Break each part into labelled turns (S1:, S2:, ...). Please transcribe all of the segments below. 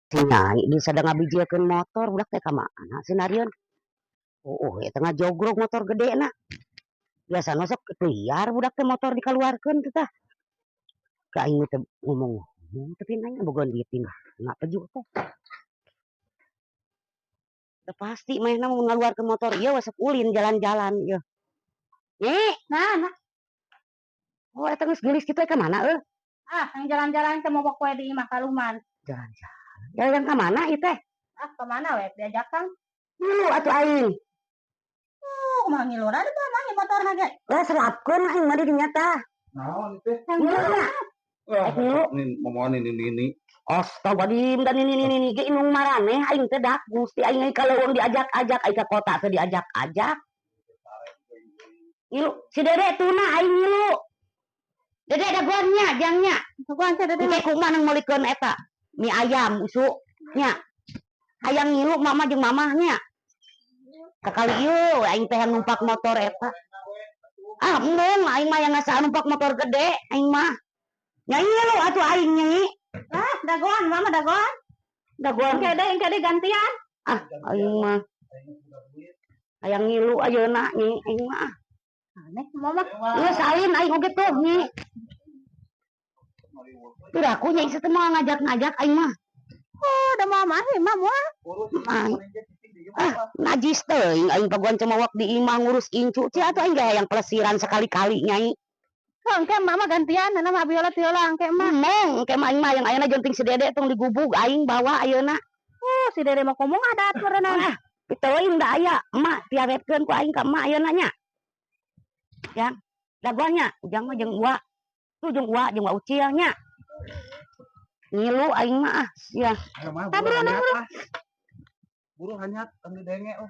S1: Si Nyai bisa da ngabijilkeun motor budak teh ka mana sinarieun. Oh, eta ngajogrog motor gede na. Biasana sok liar budak teh motor dikaluarkeun teh tah. Ka aing teh ngomong-ngomong tapi nanya bogoan duit di mana peju teh. Udah pasti manehna mau ngaluarkeun motor ieu we sok ulin jalan-jalan ieu. Nyi,
S2: Nah, nah.
S1: Oh, eta geus geulis kitu ka mana euy?
S2: Ah, yang jalan-jalan teh mau kue di imah kaluman.
S1: Jalan-jalan. Jalan ka mana ieu teh?
S2: Ah, kemana we diajakan?
S1: Ngilu atuh aing.
S2: Oh, kumaha ngilu ada mah motor ge.
S1: Lah, selapkeun aing mah di dinya tah.
S3: Naon teh?
S1: Ngilu na.
S3: Wah,
S1: Rek ngilu.
S3: ini momoan ini.
S1: Astagfirullahaladzim, dan ini ge indung maraneh aing teh dak Gusti aing ka leuweung diajak-ajak, aing ka kota teh diajak-ajak. Ngilu si Dede tuna aing ngilu. Dede dagoan nya jangnya.
S2: Dagoan teh Dede.
S1: Engke kumaha nang meulikeun eta mie ayam usuk nya. Hayang ngilu mama jeung mamahnya. Kakali ieu aing teh numpak motor eta. Ah, embung aing mah yang ngasaan numpak motor gede aing mah. Nya ngilu atuh aing, Nyi.
S2: Ah, dagoan mama dagoan.
S1: Dagoan.
S2: Engke deui gantian.
S1: Ah, aing mah hayang ngilu ayeuna, Nyi, aing mah.
S2: Aneh mama.
S1: Geus salin aing oge tuh, Nyi. Piraku nya teh moal ngajak-ngajak aing mah.
S2: Oh, da mama sih mah moal.
S1: Ah, najis teuing aing paguan cemawak di imah ngurus incu. Cia atuh aing ge hayang pelesiran sekali-kali, Nyai.
S2: Oh, engke mama gantian, na mah biola tiola engke mah.
S1: Mong, engke mah aing mah yang ayeuna jenting si Dede tong digubug aing bawa ayeuna.
S2: Oh, si Dede mah ngomong adat meureunan.
S1: Ah, teuing da aya emak piawetkeun ku aing ka emak ayeuna nya. Jang, dagoan nya, ujang mah jeung uwa. Tuh jeung uwa jeung uwa ucil nya. Ngilu aing mah ah, sia.
S3: Ayo mah
S2: Tah,
S3: buru
S2: buru,
S3: hanyat
S2: buru.
S3: Lah. Buru hanyat tong didenge oh.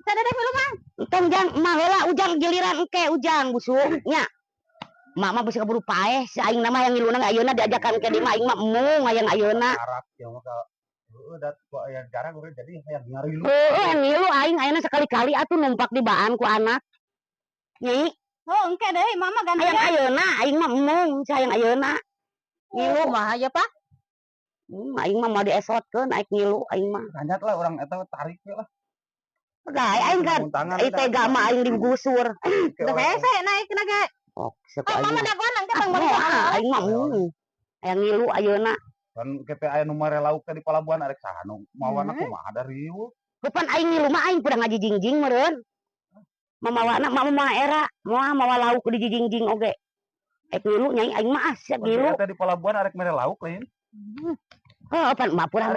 S2: Si Dede milu mah.
S1: Entong jang emak heula ujang giliran engke ujang busuk nya. Emak mah bisi keburu paeh, si aing mah yang ngiluna ayeuna diajakan ke di mah aing mah embung hayang ayeuna.
S3: Harap ya mah ka heueuh da kok aya jarang urang jadi hayang ngarilu.
S1: Heueuh, ngilu aing ayeuna sekali-kali atuh numpak di baan ku anak. Nyi,
S2: Oh, engke deui mama gantian.
S1: hayang ayeuna aing mah embung si hayang ayeuna.
S2: Ngilu mah ya, Pak.
S1: Aing mah mau diesotkeun aing ngilu aing mah.
S3: Hanyat lah urang eta tarik we lah.
S1: Pegai aing kan.
S3: Tangan
S1: Ai tega mah aing digusur.
S2: Udah hese naik na ge.
S1: Oh, sok
S2: Oh,
S1: aing
S2: mama
S1: mah.
S2: dagoan engke bang
S1: Ah,
S2: balik.
S1: aing mah embung. Hayang ngilu ayeuna.
S3: Kan kepe aya nu mere lauk teh di palabuhan arek saha nu mawana kumaha da riweuh.
S1: Kapan aing ngilu mah aing pernah ngajijingjing meureun. Mamawana mama mah era moal mawa lauk di jijingjing oge. Ek ngilu, Nyai, aing mah ah siap ngilu.
S3: Teh di palabuhan arek mere lauk lain.
S1: Heuh, pan mah purah.